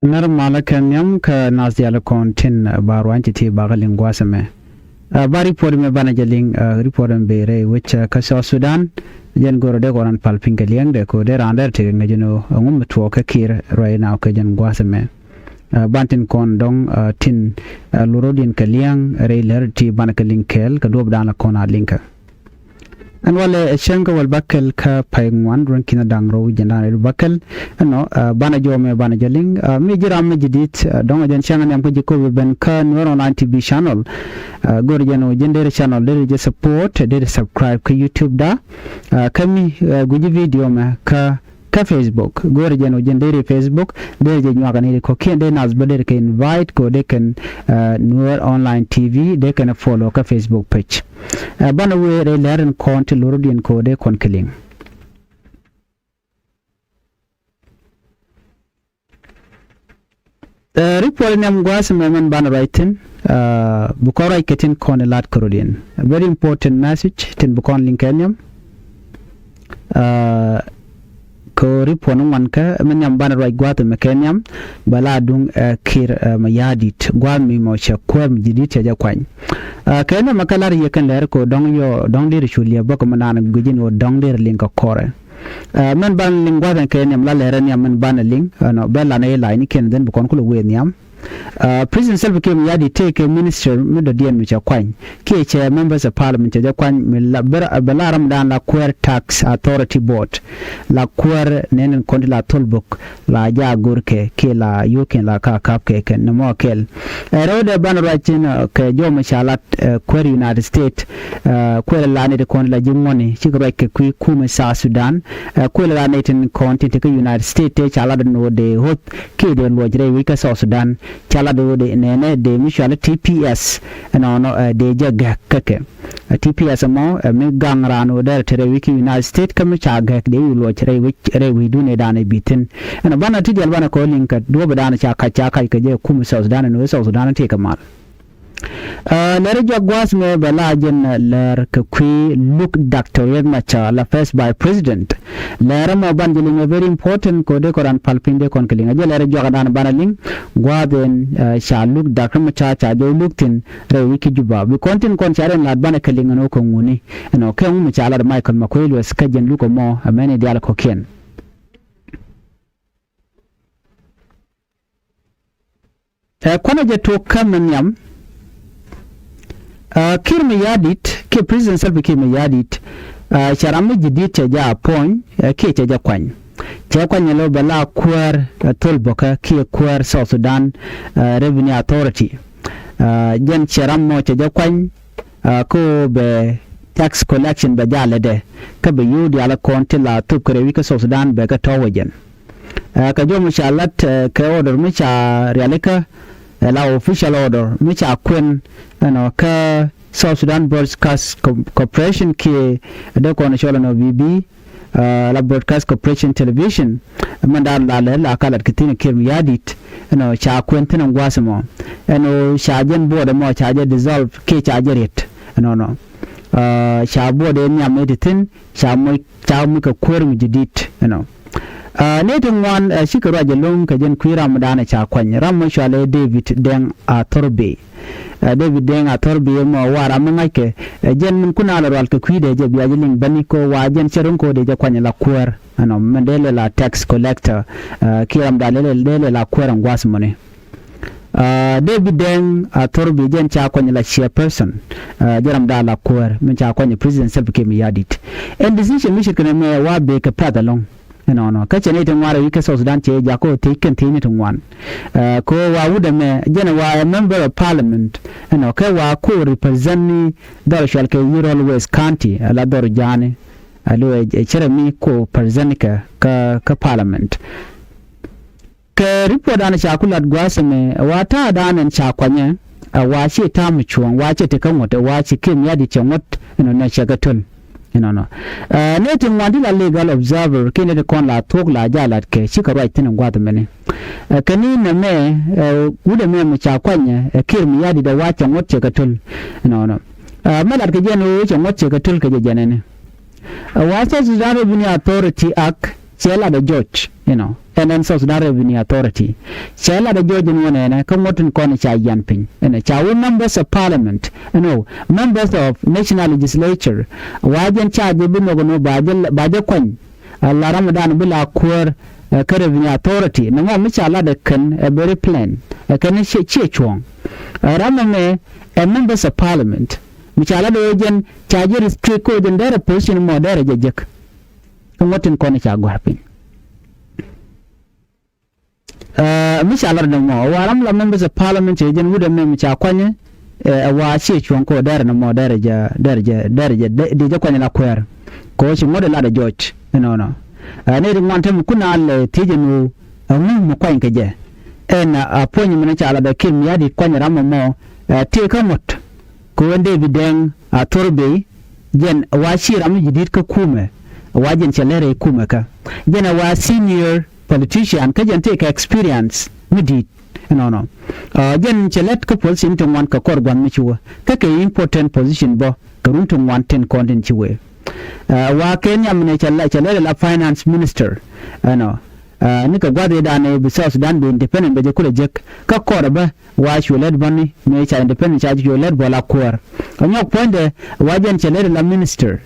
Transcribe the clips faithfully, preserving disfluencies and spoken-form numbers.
Nɛr malä kɛ nhiam kä nath diaal kɔn tin ba ruany ti ti bakä liŋ gua̱a̱th ɛmɛ. Ba report mɛ banɛ jɛ liŋ, report mɛ ben rɛy wec kä South Sudan. Jɛn go̱rä dee kɔn an pal piny kɛ liɛŋdɛ kɛ dee raan dee rɛ tekɛ ŋäc ɛn ɣöö ɛŋu mi tuɔɔk kä Kiir right now kɛ jɛn gua̱a̱th ɛmɛ. Ban tin kɔn dɔ̱ŋ tin lurodiɛn kɛ liɛŋ rɛy lär ti banɛ kɛ liŋ kɛɛl kɛ duɔ̱ɔ̱pdan la kɔn a liŋkä. Ɛn walɛ ɛ cäŋ kä wäl bäkɛl kä pay ŋuan ruɔ̱n ki̱n da̱ŋ rɛw jiɛn da̱ŋ rɛw bäkɛl. Ɛnɔ banɛ jɔmɛ banɛ jɛ liŋ mi ji̱ ram mi ji̱ di̱t dɔ̱ŋ ɛ jɛn cäŋ ɛ nhiam kä ji̱ kopi ben kä Nuer Online T V channel. Go̱r jɛn ɔ ji̱n deri channel deri jɛ support deri subscribe kä YouTube da. Kä mi gui̱ci video mɛ kä kä Facebook go̱o̱rɛ jɛn ɔ ji̱n deri Facebook deri jɛ nyuakä ni ri kɔ̱kiɛn dee nath bä deri kɛ invite kɛ ɔ dee kɛn Nuer Online T V dee kɛn follow kä Facebook page. Banɛ wee rɛy lɛr in kɔn ti lorodiɛn kɛ ɔ dee kɔn kɛ liŋ. Report nhiam gua̱a̱th mɛ mɛn banɛ ruac thi̱n. Bi kɔn ruac kɛ tin kɔn ilat kärodiɛn very important message tin bi kɔn liŋ kɛ nhiam. Kɛ report ni ŋuan kä mɛn nhiam banɛ ruac gua̱a̱th mɛ kɛ nhiam. Bɛ la duŋ ɛ Kiir mɛ ya̱a̱ di̱t gua̱a̱th mi mɔ cɛ kuäär mi ji̱ di̱t cɛ jɛ kuany. Kɛ nhiam mɛ kä lar yɛ kɛn lɛr kɛ dɔ̱ŋ yɔ dɔ̱ŋ dir cu liɛ bäkɛ mɛ naan gui̱c in wä dɔ̱ŋ dir liŋ kɛ kɔrɛ. Mɛn banɛ liŋ gua̱th ɛn kɛ nhiam la lɛrɛ nhiam mɛn banɛ liŋ ɛnɔ bɛ lanɛ i̱ la̱cnikiɛn dhɛn bi kɔn kulɛ wee nhiam. President Salva Kiir mi ya̱ di tëëkɛ minister mi dɔ̱diɛn mi cɛ kuany kiɛ cɛ members of parliament cɛ jɛ kuany mi la bɛ la ramdan la kuɛɛr tax authority board la kuɛɛr nɛn in kɔn ti la thol bok la ja go̱rkɛ kiɛ la yo̱kiɛn la ka kap kɛ kɛn ni mɔ kɛl. Ɛ rɛwdɛ banɛ ruac in kɛ jɔmɛ ca lat kuɛɛr United States. Kuël la ni ti kɔn la ji̱ ŋuɔ̱ni cikɛ ruac kɛ kui̱ kumɛ South Sudan. Kuël la ni tin kɔn tin ti kä United States te ca lat ni wä dee hoth kiɛ dee luɔc rɛy wi̱c kä South Sudan ca lat wä dee nɛnɛ dee mi cual T P S. Ɛnɔnɔ dee jɛ gɛk kä kɛ T P S ɛmɔ ɛ mi gaŋ raan wä dee rɛ te rɛy wi̱c kä United States kä mi ca gɛk dee wi̱c luɔc rɛy wi̱c rɛy wi̱c duni dan ɛ bithin. Ɛnɔ banɛ ti diɛl banɛ kɔ liŋ kɛ duɔ̱p dan ca kac ca kac kɛ jɛ kumɛ South Sudan ɛn wä South Sudan ti kɛ mal. Lɛr jɔak gua̱a̱th mɛ bɛ la jɛn lɛr kɛ kui̱ luk Doctor Riek Machar la first vice president. Lɛr mɔ ban jɛ liŋ ɛ very important kɛ dee kɔ ran pal piny dee kɔn kɛ liŋ ɛ jɛ lɛr jɔak dan ban a liŋ gua̱a̱th ɛn ca luk Doctor Machar ca jɛ luk thin rɛy wi̱c kä Juba bi kɔn tin kɔn ca rɛn lat ban a kɛ liŋ ɛn wä kɛ ŋuni. Ɛnɔ kɛ ŋu mi ca lat Michael Makuei Lueth kä jɛn luk ɛmɔ ɛmɛni diaal kɔ̱kiɛn. Ɛ kuanɛ jɛ tok kä mɛ nhiam. Kiir mi ya̱a̱ di̱t kiɛ president Salva Kiir mi ya̱a̱ di̱t. Cɛ ram mi ji̱ di̱t cɛ jɛ a puɔ̱ny kiɛ cɛ jɛ kuany. Cɛ kuany ɛ lo̱ bɛ la kuäär thol bäkä kiɛ kuäär South Sudan Revenue Authority. Jɛn cɛ ram mɔ cɛ jɛ kuany. Kä bɛ tax collection bɛ jɛ a lätdɛ kä bɛ yo̱o̱ diaal kɔn ti la thop kɛ rɛy wi̱c kä South Sudan bɛ kɛ tɔ̱w ɛ jɛn. Kɛ jɔw mi ca lat kɛ order mi ca rialikä la official order mi ca kuɛn ɛnɔ kä South Sudan Broadcast Corporation kiɛ dee kɔn cɔl ɛnɔ B B la Broadcast Corporation Television. Mɛn daal la lɛ la ka lat kɛ thi̱n Kiir mi ya̱a̱ di̱t ɛnɔ ca kuɛn thi̱n ɛn gua̱a̱th ɛmɔ ɛnɔ ca jɛn board ɛmɔ ca jɛ dissolve kiɛ ca jɛ riet ɛnɔnɔ. Ca board ɛ nhiam ɛ ti thi̱n ca moc ca moc kɛ kuäär mi ji̱ di̱t ɛnɔ. Ni ti ŋuan cikɛ ruac ɛlɔ̱ŋ kɛ jɛn kui̱ ram dan ca kuany ram mɔ cualɛ David Deng Athorbe. David Deng Athorbe mɔ wa ram mi ŋa̱ckɛ jɛn min kun a lɛ rual kɛ kui̱dɛ jɛ bia jɛ liŋ bäni ko wa jɛn cɛ ruŋ ko dee jɛ kuany la kuäär ɛnɔ min dee lɛ la tax collector. Kiɛ ram dan dee lɛ la kuäär ɛn gua̱a̱th mɔni. David Deng Athorbe jɛn ca kuany la chairperson. Jɛ ram dan la kuäär min ca kuany president Salva Kiir mi ya̱a̱ di̱t. Ɛn decision mi ce̱tkɛ nɛ mɛ wa bee kɛ pɛ̈th ɛlɔ̱ŋ. Ɛnɔnɔ kä cɛ ni ti ŋuan rɛy wi̱c kä South Sudan cɛ jak kä thiec kɛn thiec ni ti ŋuan. Kä wa wut ɛmɛ jɛn wa ɛ member of parliament ɛnɔ kä wa ko represent ni dhɔr cual kɛ Yirol West County ala dhɔr ja̱a̱ni. Alo ɛ cɛ rɛ mi ko represent kɛ kä parliament. Kɛ report dan ca ku lat gua̱a̱th ɛmɛ ɛ wa ta̱a̱ dan ɛn ca kuanyɛ ɛ wa ci ta̱a̱ mi cuɔ̱ɔ̱ŋ wa cɛ ti kä ŋuɔ̱t ɛ wa ci Kiir mi ya̱a̱ di̱t cɛ ŋuɔ̱t ɛnɔ nɛ cɛ kɛ töl. Ɛnɔnɔ. Nɛ ti ŋuan ti la Legal Observer kiɛ nɛ ti kɔn la thuɔ̱k la ja̱ lat kɛ cikɛ ruac thi̱n ɛn gua̱a̱th ɛmɛni. Kɛ ni nɛmɛ wut ɛmɛ mi ca kuanyɛ ɛ Kiir mi ya̱a̱ di̱t ɛ wa cɛ ŋuɔ̱t cɛ kɛ töl. Ɛnɔnɔ. Mɛ lat kɛ jɛn ɣöö cɛ ŋuɔ̱t cɛ kɛ töl kɛ jɛ jɛn ɛni. Ɛ wa South Sudan Revenue Authority Act cɛ lat ɛ jɔc ɛnɔ. ɛn ɛn South Sudan Revenue Authority. Cɛ lat ɛ jɔɔc ɛn wä nɛnɛ kä ŋuɔ̱t tin kɔn ca yian piny ɛn ca wä members of parliament ɛn wä members of national legislature. Wa jɛn ca jɛ bi nhɔk ɛn wä ba jɛ ba jɛ kuany. Ɛ la ram dan bi la kuäär ɛ kä Revenue Authority ni ŋɔm mi ca lat ɛ kɛn ɛ very plain ɛ kɛn ciɛ ciɛ cuɔ̱ɔ̱ŋ. Ɛ ram ɛmɛ ɛ members of parliament mi ca lat ɛ wä jɛn ca jɛ restrict kä wä jɛn derɛ position mɔ derɛ jɛ jek. Kä ŋuɔ̱t tin kɔn ca gɔ̱a̱r piny. Ɛ mi ca lat ni mɔ wa ram la members of parliament cɛ jɛn wut ɛmɛ mi ca kuanyɛ. Ɛ wa ciɛ cuɔ̱ŋ kɔ derɛ ni mɔ derɛ jɛ derɛ jɛ derɛ jɛ di jɛ kuanyɛ la kuɛɛr. Kɔ ci ŋuɔ̱t ɛ lat ɛ jɔc ɛnɔnɔ. Ɛ ni ri ŋuan te mi kun a lɛ thiec ɛn ɣöö ɛ ŋu mi kuany kɛ jɛ. Ɛn a puɔ̱ny mi ni ca lat ɛ Kiir Mayardit kuany ram ɛmɔ ɛ tëë kä ŋuɔ̱t. Kɛ ɣöö David Deng a thor bei jɛn wa ci ram mi ji̱ di̱t kä kumɛ. Wa jɛn cɛ lɛr ɛ kumɛ kä jɛn ɛ wa senior politician kä jɛn tëë kɛ experience mi di̱i̱t. Ɛnɔnɔ jɛn cɛ lɛt kä position ti ŋuan kɛ kɔr gua̱n mi ci wä kä kɛ important position bä kɛ run ti ŋuan tin kɔn tin ci wee. Wa kɛ nhiam ni cɛ lɛt la finance minister ɛnɔ. Ni kɛ gua̱th i̱ da̱a̱n i̱ bi South Sudan bi independent bɛ jɛ kulɛ jek kä kɔr bä wa cu lɛt bäni mëë ca independent ca cu lɛt bä la kuäär. Ɛ nyɔk puɔ̱nydɛ wa jɛn cɛ lɛt la minister.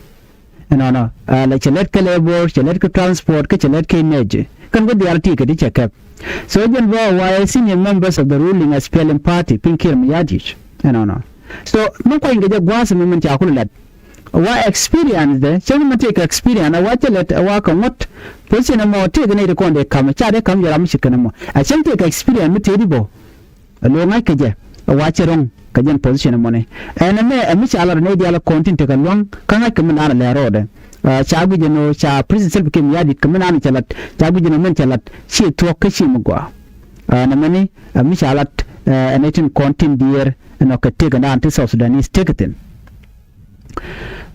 Ɛnɔnɔ la cɛ lɛt kä labor, cɛ lɛt kä transport, kä cɛ lɛt kä energy. Kɛn kä diaal ti kɛ ti cɛ kɛp. So jɛn bä wa ɛ senior members of the ruling S P L M party piny Kiir Mayardit. Ɛnɔnɔ so mi kuany kɛ jɛ gua̱a̱th mi min ca kulɛ lat. Wa experience de cäŋ mi tëëk experience a wa cä lɛt a wa kɛ ŋuɔ̱t. Position ɛmɔ tëëk ni ri kɔn dee ka̱m ca dee ka̱m jɛ ram mi ci kɛn ɛmɔ a cäŋ tëëk experience mi tëëk di bä. Ɛ lo̱o̱ ŋa̱c kɛ jɛ ɛ wa cɛ ro̱ŋ kɛ jɛn position ɛmɔni. Ɛn ɛmɛ ɛ mi ca lat ni diaal kɔn tin tekɛ lua̱ŋ kä ŋa̱c kɛ mi naan ɛ lɛ rɔɔdɛ. Ca guic ɛn ɣöö ca President Salva Kiir Mayardit kɛ mi naan cɛ lat ca guic ɛn ɣöö min cɛ lat ci thuɔ̱k kä ci mi gɔaa. Ɛn ɛmɛni ɛ mi ca lat ɛn ɛ tin kɔn tin diɛɛr ɛn ɔ kɛ tëëk ɛn daan ti South Sudanese tëëk ɛ thi̱n.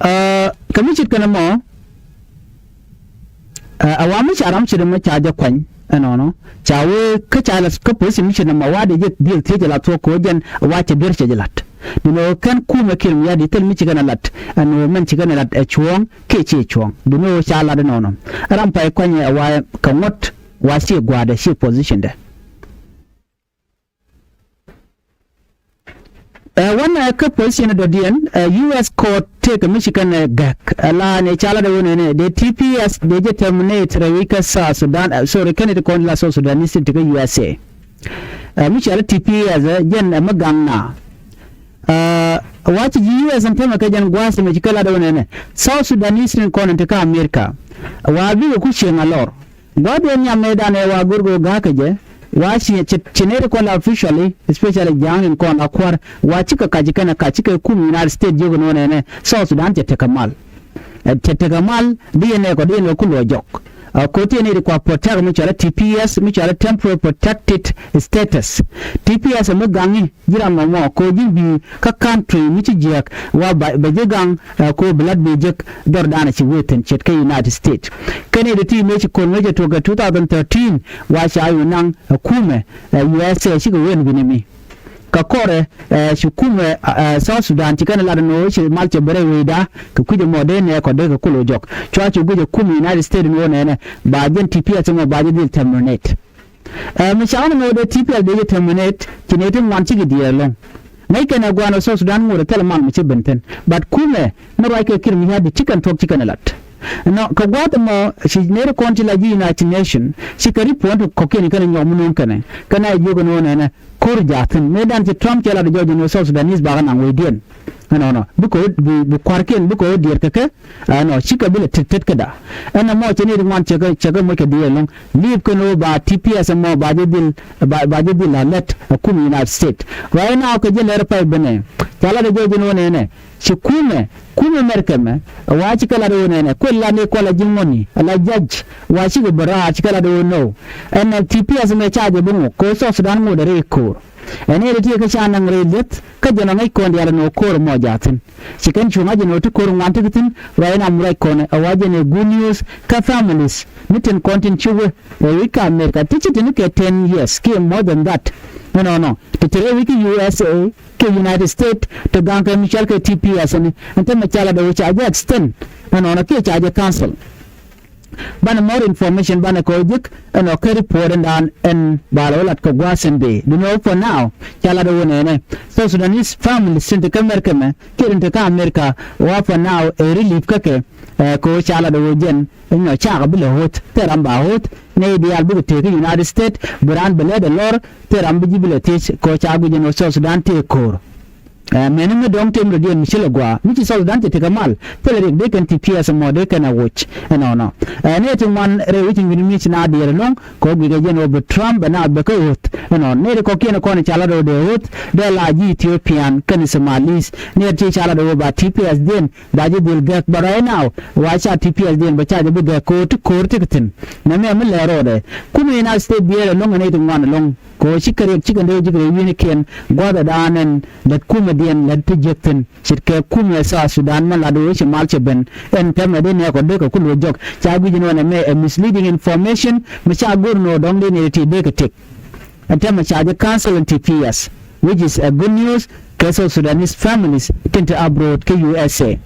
Kä mi ce̱tkɛ nɔmɔ ɛ wa mi ca ram ce̱t ɛmɔ ca jɛ kuany ɛnɔnɔ ca wee kä ca la kä position mi ce̱t nɔmɔ wa dee jɛ dhil thiec ɛ la thuɔ̱k kɛ wä jɛn wa cɛ duer cɛ jɛ la̱t. Duundɛ ɣöö kɛn kumɛ Kiir Mayardit thil mi ci kɛn ɛ la̱t ɛn ɣöö mɛn ci kɛn ɛ la̱t ɛ cuɔ̱ɔ̱ŋ kiɛ ciɛ cuɔ̱ɔ̱ŋ. Duundɛ ɣöö ca la̱t ɛnɔnɔ ram pay kuany ɛ wa kɛ ŋuɔ̱t wa ciɛ gua̱a̱dɛ ciɛ position dɛ. Ɛ wänɛ kä position dɔ̱diɛn ɛ U S court tëëkɛ mi ci kɛn ɛ gäk ɛ la ni ca lat ɛ wä nɛnɛ dee T P S dee jɛ terminate rɛy wi̱c kä South Sudan ɛ sorry kɛn it kɔn la South Sudan ni city kä U S A. Ɛ mi cɔal T P S ɛ jɛn ɛ mi gaŋ na. Ɛ wa ci ji̱ U S ɛn tämɛ kɛ jɛn gua̱a̱th ɛmɛ ci kɛ lat ɛ wä nɛnɛ South Sudan ni city kɔn in ti kä America. Wa bikɛ ku cieŋ a lɔr. Gua̱diɛn nyam mëëdan ɛ wa go̱rgo̱ ga̱a̱kä jɛ wa ci ci neri kɔn la officially especially ja̱a̱ŋ in kɔn la kua̱r wa cikɛ kac kɛnɛ kac cikɛ kum United States jiök in wä nɛnɛ South Sudan cɛ tekɛ mal. Cɛ tekɛ mal di yɛn ɛ kɔ di yɛn ɛ ku luɔ jɔk. Ko̱ti yɛn ɛ di kua protect mi cɔal T P S mi cɔal temporary protected status. T P S mi gaŋi ji̱ ram mɔmɔ ko ji̱ bi kä country mi ci jiäk wa bɛ ji̱ gaŋ. Ko bi lat bi jek dhɔr danɛ ci wee thi̱n ce̱tkɛ United States. Kɛn i̱ di ti mëë ci ko̱n mëë cɛ tuɔk kɛ two thousand thirteen wa ca yu naŋ ɛ kumɛ ɛ U S A cikɛ wen wi̱ni mi. Kä kɔrɛ ɛ ci kumɛ ɛ South Sudan ci kɛn lat ɛn ɣöö ci mal cɛ bɛ rɛy wecda kɛ kui̱c ɛmɔ dee nɛɛkɔ dee kɛ kul ɣä jɔk cua ci guic ɛ kumɛ United States ɛn ɣöö nɛɛnɛ ba jɛn T P S ɛmɔ ba jɛ dhil terminate. Ɛ mi ca ɣän ŋäwä dee T P S dee jɛ terminate ci nɛy ti ŋuan cikɛ diɛɛr ɛlɔ̱ŋ. Ŋäc kɛn ɛ gua̱a̱n ɛ South Sudan ŋot ɛ thil man mi ci ben thi̱n. But kumɛ mi ruac kɛ Kiir Mayardit ci kɛn thuɔ̱k ci kɛn ɛ la̱t. Nɔ kɛ gua̱a̱th ɛmɔ ci nɛy ti kɔn ti la ji̱ United Nation ci kɛ report kɔ̱kiɛn kɛn ɛ nyɔk mi no̱o̱ŋ kɛnɛ kɛn a jiök ɛn ɣöö nɛnɛ ko̱r jaathin mëëdan ci Trump cɛ lat ɛ jɔɔc ɛn ɣöö South Sudanese bakɛ naŋ wecdiɛn. Ɛnɔnɔ bikɛ ɣöö bi kua̱rkiɛn bikɛ ɣöö diɛɛr kɛ kɛ. Ɛnɔ cikɛ bi lɛ tet tet käda. Ɛn ɛmɔ cɛ ni ri ŋuan cɛ kɛ cɛ kɛ moc kɛ diɛɛr ɛlɔ̱ŋ. Liip kɛn ɣöö ba T P S ɛmɔ ba jɛ dhil ba ba jɛ dhil la lɛt ɛ kum United States. Right now kɛ ji̱ lɛr pay benɛ ca lat ɛ jɔɔc ɛn ɣöö nɛnɛ ci kumɛ kumɛ America mɛ. Wa cikɛ lat ɣöö nɛnɛ kuɛ lat ni kual a ji̱ ŋuɔ̱ni a la judge wa cikɛ bɛ raar cikɛ lat ɣöö no. Ɛn T P S mɛ ca jɛ bi ŋuk kɛ ɣöö South Sudan ŋot ɛ rɛy ko̱o̱r. Ɛn ëë ti kä ca naŋ rɛy lieth kä jɛn ɔ ŋäc kɔn diaal ɛn ɣöö ko̱r ɛmɔ jaathin. Ci kɛn cu ŋa̱c ɛn ɣöö ti ko̱r ŋuan ti kä thi̱n ruac ɛn a mi ruac kɔn ɛ wa jɛn ɛ good news kä families mi tin kɔn tin ci wee rɛy wi̱c kä America ti ci tin kɛ ten years kiɛ more than that. Ɛnɔnɔ ti te rɛy wi̱c kä U S A kiɛ United States ti gaŋ kɛ mi cɔal kɛ T P S ɛn ɛn te mi ca lat ɛ wee ca jɛ extend. Ɛnɔnɔ kiɛ ca jɛ cancel. Banɛ more information banɛ kɛ ɔ jek ɛn ɔ kɛ report ɛn daan ɛn ba lɛ wä lat kɛ gua̱a̱th ɛn bee. Duundɛ ɔ for now ca lat ɛ wä nɛɛnɛ South Sudanese families tin te kä America mɛ kiɛ tin te kä America wa for now ɛ relief kä kɛ. Ɛ kɛ ɣöö ca lat ɛ ɣöö jɛn inyɔ cakɛ bi lɛ hoth thil ram ba hoth nɛy diaal bikɛ tëë kä United States bi raan bi lɛt ɛ lɔr thil ram bi ji̱ bi lɛ thiec kɛ ɣöö ca guic ɛn ɣöö South Sudan tëë ko̱o̱r. Ɛ mɛni mi dɔ̱ŋ tëë mi rɔ diɛn mi ci lɛ gɔaa mi ci South Sudan cɛ tekɛ mal thilɛ riɛk dee kɛn ti piɛth ɛmɔ dee kɛn a woc ɛnɔnɔ. Ɛ nɛy ti ŋuan rɛy wi̱c in wi̱ni mi ci na diɛɛr ɛlɔ̱ŋ kɛ ɣöö guic ɛ jɛn ɣöö bi Trump bɛ na bɛ kä hoth ɛnɔnɔ nɛy ti kɔ̱kiɛn kɔn ca lat ɣöö dee hoth dee la ji̱ Ethiopian kɛn Somalis nɛy ti ca lat ɣöö ba ti piɛth diɛn ba ji̱ dhil gɛk but right now wa ca ti piɛth diɛn ba ca jɛ bi gɛk ko̱o̱r ti ko̱o̱r ti kɛ thi̱n. Nɛmɛ mi lɛ rɔɔdɛ kumɛ United States biɛɛr ɛlɔ̱ŋ ɛ nɛy ti ŋuan ɛlɔ̱ŋ kɛ ɣöö ci kɛ riɛk ci kɛ ndo̱o̱ ji̱ kɛ wi̱i̱nikiɛn gua̱thɛ daanɛn lät kumɛ diɛn lät ti jiäk thi̱n ce̱tkɛ kumɛ South Sudan mɛ lat ɣöö ci mal cɛ ben ɛn tɛmɛ dee nɛɛkɔ dee kɛ ku luɔ̱c jɔk ca gui̱c ɛn ɣöö nɛmɛ ɛ misleading information mi ca go̱r ɛn ɣöö dɔ̱ŋ dee nɛy ti dee kɛ tëk. Ɛn tɛmɛ ca jɛ cancel ɛn ti piɛth which is a good news kɛ South Sudanese families tin te abroad kä U S A.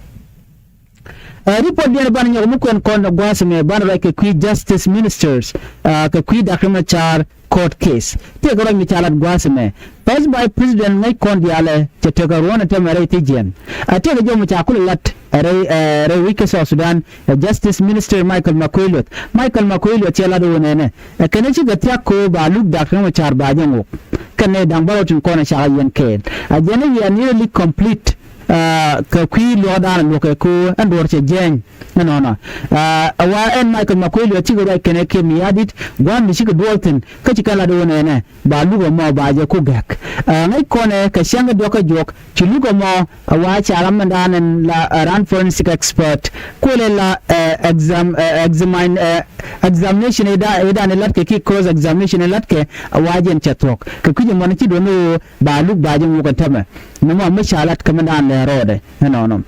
Ɛ report diɛn banɛ nyɔk mi kuɛn kɔn ɛ gua̱a̱th ɛmɛ banɛ ruac kɛ kui̱ justice ministers ɛ kɛ kui̱ Doctor Machar court case tëëkɛ ruac mi ca lat gua̱a̱th ɛmɛ. First Vice President ŋäc kɔn diaalɛ cɛ tekɛ ruɔ̱n ɛ tɛmɛ rɛy thiec jiɛn. Ɛ tëëkɛ jɔw mi ca kulɛ lat ɛ rɛy ɛ rɛy wec kä South Sudan ɛ Justice Minister Michael Makuei Lueth. Michael Makuei Lueth cɛ lat ɣöö nɛnɛ ɛ kɛn ɛ cikɛ thia̱k kɛ ɣöö ba luk Doctor Machar ba jɛ ŋok. Kɛn ɛ da̱ŋ bärɔw tin kɔn ɛ cakɛ yɛn kɛɛl ɛ jɛn ɛ wiaa nearly complete. Aa kɛ kui̱ luɔ̱kdan luɔ̱kɛ ko̱ ɛn duɔ̱ɔ̱r cɛ jiɛɛny. Ɛnɔnɔ aa ɛ wa ɛn Michael Makuei Lueth cikɛ ruac kɛnɛ Kiir Mayardit gua̱a̱th mi cikɛ duɔl thi̱n kä ci kɛn lat ɣöö nɛnɛ ba luk ɛmɔ ba jɛ ku gɛk. Aa ŋäc kɔnɛ kɛ cäŋ kɛ diɔ̱k kä juɔk ci luk ɛmɔ ɛ wa ca ram ɛn daan ɛn la ɛ ran forensic expert kuëlɛ la ɛ exam ɛ examine ɛ examination ɛ daan ɛ latkɛ ki cross examination ɛ latkɛ ɛ wa jɛn cɛ thuɔ̱k kɛ kui̱c ɛmɔni ci duɔ̱n ɣöö ba luk ba jɛ ŋuk ɛ tämɛ. Nɔmɔ mi ca lat kä mi daan lɛ rɔɔdɛ ɛnɔnɔ.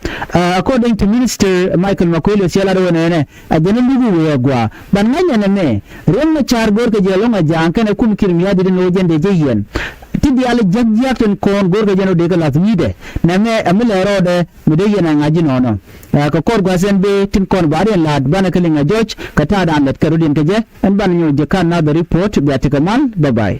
According to Minister Michael Makuei Lueth cɛ lat ɣöö nɛnɛ a jɛn a luk i̱ wëë a gɔaa ban ŋa̱c ɛn ɛmɛ Riek Machar görkɛ jɛ ɛlɔ̱ŋ a ja̱a̱ŋ kɛnɛ kum Kiir Mayardit ɛn ɣöö jɛn dee jɛ yiɛn. Ti diaal jiäk jiäk tin kɔn görkɛ jɛn ɣöö dee kɛ la̱th wi̱i̱dɛ nɛmɛ ɛ mi lɛ rɔɔdɛ mi dee yiɛn a ŋa̱c inɔnɔ. Kɛ kɔr gua̱th ɛn bee tin kɔn ba̱a̱r yɛn la̱a̱t banɛ kɛ liŋ a jɔc kɛ ta̱a̱dan lɛt kɛ rɔ̱diɛn kɛ jɛ ɛn banɛ nyɔk jɛ ka̱n nath a report bia tekɛ mal. Bye bye.